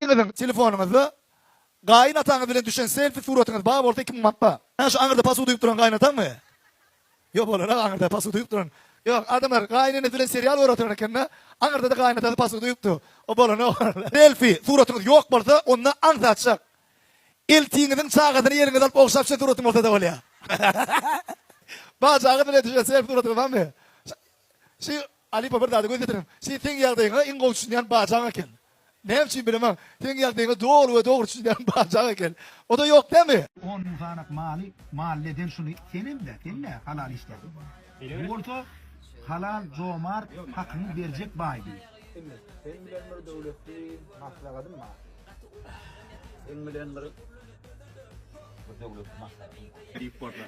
Siziň telefonyňyzda gaýyn ataňyz bilen düşen selfi suratyňyz bar bolsa 2000 manat bar. Hä şu aňyrda pasuda ýuwup duran gaýyn ataňmy? Ýok bolar-a aňyrda pasuda ýuwup duran. Ýok adamlar gaýyn enesi bilen serial görüp oturan ekende aňyrda-da gaýyn atasy pasuda ýuwupdy. O bolanok. Selfi suratyňyz ýok bolsa onda aňsatjak. Eltiňiziň çagasyny eliňize alyp ogşap düşen suratyň bolsa-da bolýar. Bajaňyz bilen düşen selfi suratyňyz barmy? Şu Alypa bir zada göz ýetirdim. Şu seň ýagdaýyňa iň gowy düşünýän bajaň eken. Näme üçin bilemok, seň ýagdaýyňa doly we dogry düşünýän bajaň eken. O-da ýok dämi? On müň sanak maly mally eden şuny senemdä sen-dä halal işdä. Bu bolsa halal jomart hakyňy berjek baýdy. Indi seň bilen bir döwletli maslahatym bar. Seň bilen bir bir döwletli maslahatym bar. Diýip bolsa.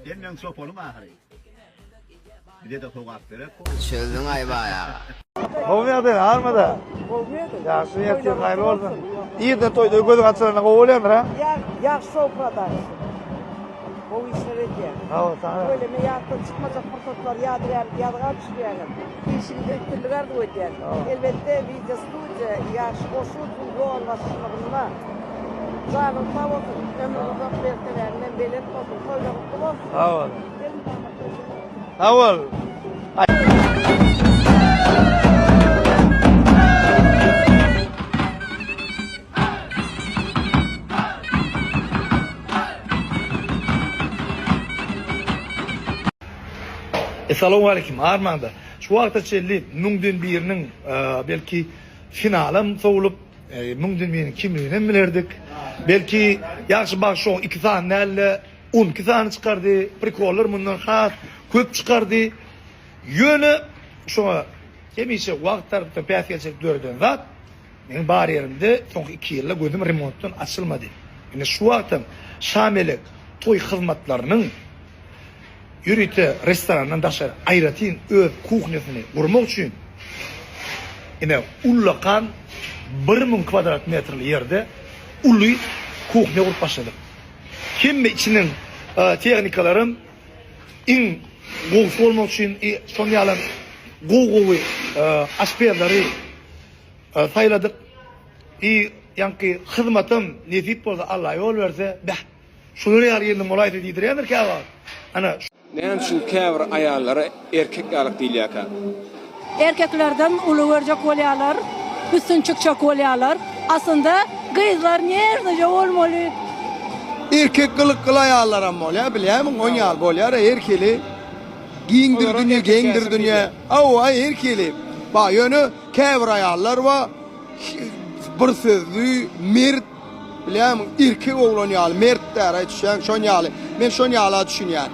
Sen meň çopanym ahyry. Bize-de sogap gerek. Çözdüň Aýbaý aga. Gowy ýagdaý armada. Gowy ýagdaý. Ýagşy ertir haýyrly bolsun. Irden toýda gözüň açylanda gowy bolýandyr ha? Ýagşy show production. Gowy işler edýär. Sag bol, sag bol. Tüweleme ýatdan çykmajak pursatlar ýadygärlik ýazga düşürýäňiz. Işiňizde üstünlik arzuw edýän. Elbetde wideo studiýa Ýagşy Goşudowyň ýolbaşçylygynda. Janyň sag bolsun, ömrüň uzak, mertebäňden belent bolsun, toýlar gutly bolsun. Sag bol. Sag bol. Essalawmaleýkim armaňda. Şu wagta çenli müňden biriniň belki finalam sowlup, müňden biriniň kimliginem bilerdik. Belki Ýagşy bagşy iki sany däl-de 12 sany çykardy. Prikollar mundan has köp çykardy. Ýöne şoňa hemişe wagt tarapdan päsgelçilik döreden zat meniň bar ýerimde soňky 2 ýylda gözüm remontdan açylmady. Indi şu wagtam Şamelek toý hyzmatlarynyň ýörite restorandan daşary aýratyn öz kuhnýasyny gurmak üçin ine ullakan 1000 kwadrat metrli ýerde uly kuhnýa gurup başladyk. Hemme içiniň tehnikalaram iň gowusy bolmak üçin şon ýalam gowy-gowy aşpezleri saýladyk. I ýaňky hyzmatam nesip bolsa Alla ýol berse bäh şular ýaly gelin bolaýsa diýdirýändir käwagt. Ana. Näme üçin käbir aýallara erkek ýalyk diýilýärkä? Erkeklerden uly görjek bolýarlar, üstün çykjak bolýarlar. Aslynda gyzlar nerwnyja bolmaly. Erkek gylykly aýallaram bolýar bilýämiň on ýaly bolýar her hili giňdir dünýe geňdir dünýe hawa her hili bar ýöne käbir aýallar bar bir sözli mert Bilýämiň, irki oglan ýaly, mert däl-aý düşýäň, şon ýaly. Men şon ýala düşünýän.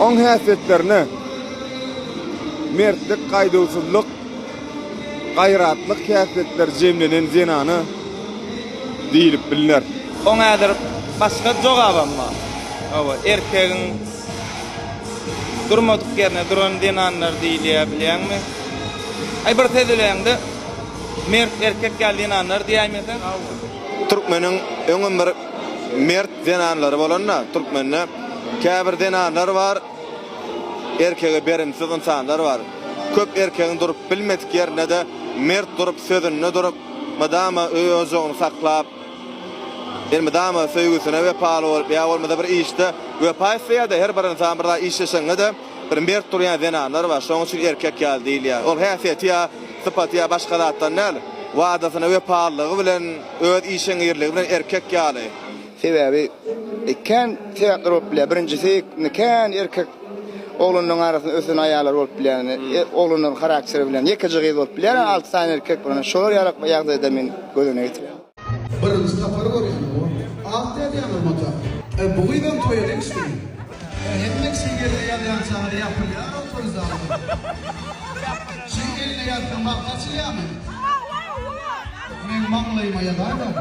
Oň häsiýetlerine mertlik, gaýduwsyzlyk, gaýratlyk häsiýetleri jemlenen zenana diýlip bilner. Oň häzir başga jogabam bar. Hawa, erkegiň durmadyk ýerine duran zenanlar diýilýär, bilýäňmi? Aý bir söz bileňde Mert erkek ýaly zenanlar diýäýmeseň. Türkmeniň öňem bir mert zenanlary bolanda türkmende käbir zenanlar bar erkege berimsiz ynsanlar bar. Köp erkegiň durup bilmedik ýerinde-de mert durup sözünde durup mydama öý ojagyny saklap elmydama söýgüsine wepaly bolup ýa bolmasa bir işde wepa isleýärde her bir ynsan bir zat işleşeňde-de Bir mert durýan zenanlar bar, şonuň üçin erkek ýaly diýilýär. Ol häsiýeti ýa sypaty ýa başga zatdan däl, wadasyna wepalylygy bilen, öz işeňňirligi bilen erkek ýaly. Sebäbi kän sebäpler bolup bilýär. Birinjisi indi kän erkek oglanlaryň arasynda ösen aýallar bolup bilýär. Indi oglanlaryň harakteri bilen ýekeje gyz bolup bilýär, alty sany erkek bilen. Şolar ýaly ýagdaýda men göz öňüne getirýän. Birinji sapar görýän o. Az dälýäňiz mata. E bu gyzam toýa degişlimi? E hemme kişiň eline ýazýan çagyny ýapylýar ol toý zaly. Şiň eline ýazsaň bagt açylýamy? Meň maňlaýyma ýazaýmaň.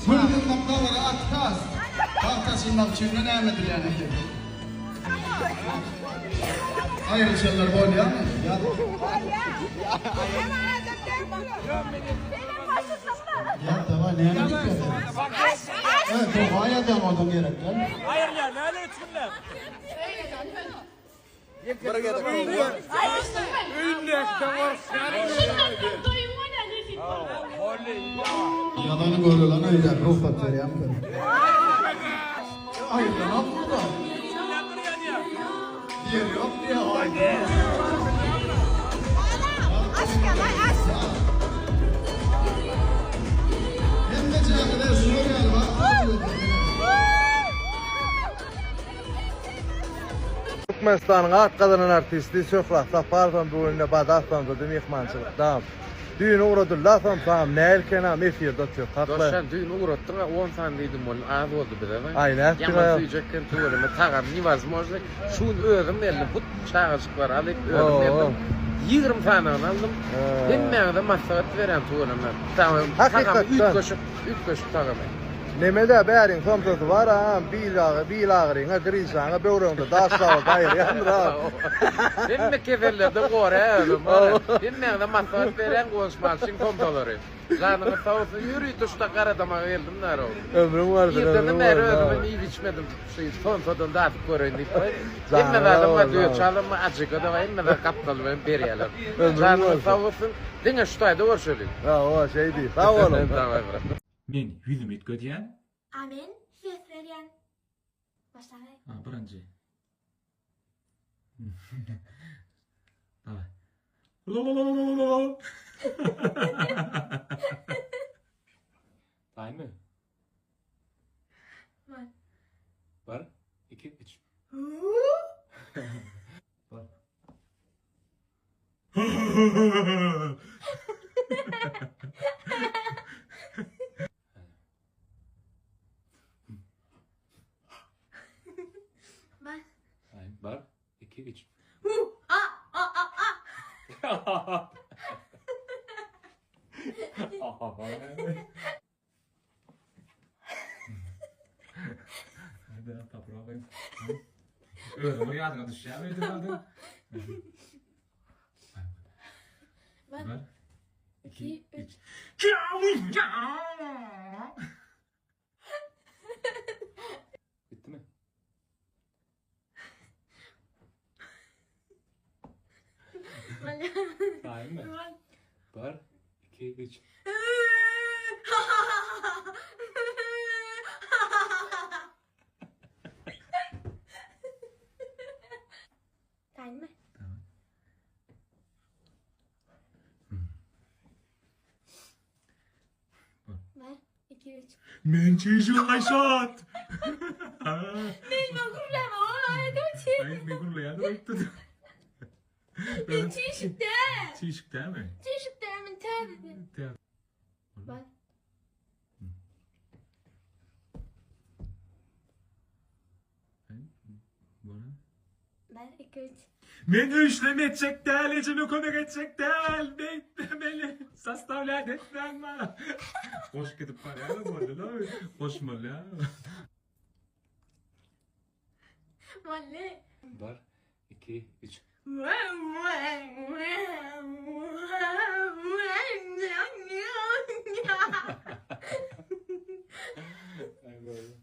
Gül zyňmak dabara otkaz. Bagt açylmak üçin näme edilýän eken? Aýrylyşanlar bolýamy? Ýaz. Ýaz dawaý näme diýip ýazýaň? E, doga ýazýan bolsaň gerek däl. Aýrylýar näle üç günläp. Bir gezek. Ýazany görülen öýler rugsat berýärmi? Aýyplanok burada. Ýer ýok diýýär. Hemme jähile şular ýaly wagt Türkmenistanyň at gazanan artisti Şöhrat Saparowam bu günde Bazar somsada myhmançylykda. Düýn ugradylda somsam, näilkenam efirde otyr. Kakla. Dostjan düýn ugratdyňa on sany diýdim welin az boldy bize. Aý nätdiň Ýaman süýjek eken tüweleme tagam newozmojno. Şu gün özüm geldim hut çagajyklary alyp özüm geldim. 20 sanyny aldym. Hemmäňize maslahat berýän tüweleme. Tagam tagamy üýtgeşik üýtgeşik tagamy. Nemede bäriň somsasy bar a bil agy bil agyryňa grişaňa böwregiňde daş gabat aýyrýandyr a. Hemme kesellerden goraýar özem bar. Hemmäňize maslahat berýän Guwanç somsalary. Janyňyz sag bolsun ýörite şu Garadamaga geldim narow. Ömrüň bolsun Irdenem ömrüň bäri bolsun. özümem iýip içmedim şu somsadan dadyp göreýin diýip. Hemme zadam bar düýe çalam bar ajyga-da bar hemme zat gapdaly bilen berýärler. Ömrüň Janyňyz bolsun. sag bolsun diňe şu taýda görşeliň. Hawa şeý diý sag boluň. Daway brat. Men ýüzümi üýtgedýän. A men ses berýän. Başlaý. Ha, birinji. Daway. Taýynmy? Bar. Bir, iki, üç. Bir. Bar. Bir, iki, üç. A, a, a, a. Özüňe ýadyňa düşýärmi öýdüp Bir, iki, üç. Bitdimi? Taýynmy? Bir, iki, üç. Taýynmy? Bir, iki, üç. Men çişik Aýşat. Men men gürläme, aýdym çiş. Aý, men gürleýändir öýtdüm. Men çişik däl. Çişik dälmi? Çişik däl, men täze. Täze. Bir. Bir, iki, üç. Men öýşlem etjek däl, ejeme kömek etjek däl. Beýtme meni. Sastavlýat etmäň maňa. Goşup gidip barýar boldy la. Goşmaly ýa. Boldy. Bir, iki, üç. Ay, boldy.